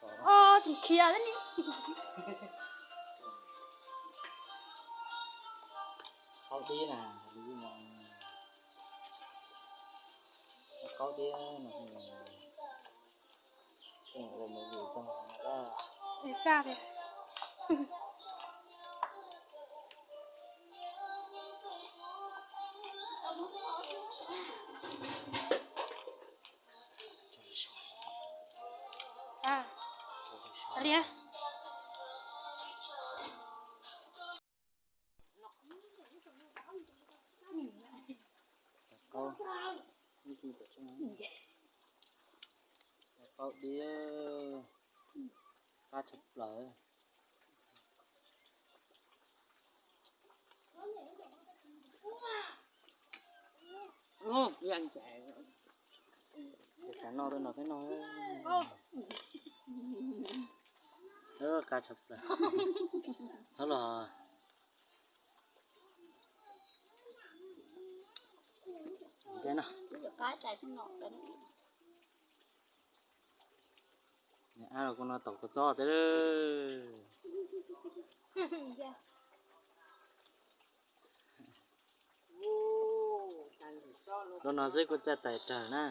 Os, tsis khiav li. Qaub dib na, qaub dib no, ua movie txog no. Qaub, qaub dib, qab tshaj plaws. Xav noj tuaj noj peb noj. Qab tshaj plaws. Txhob los. Niam ab los kuv no tom kua txob teb. Los no xwb kuj txaij tais rawg na.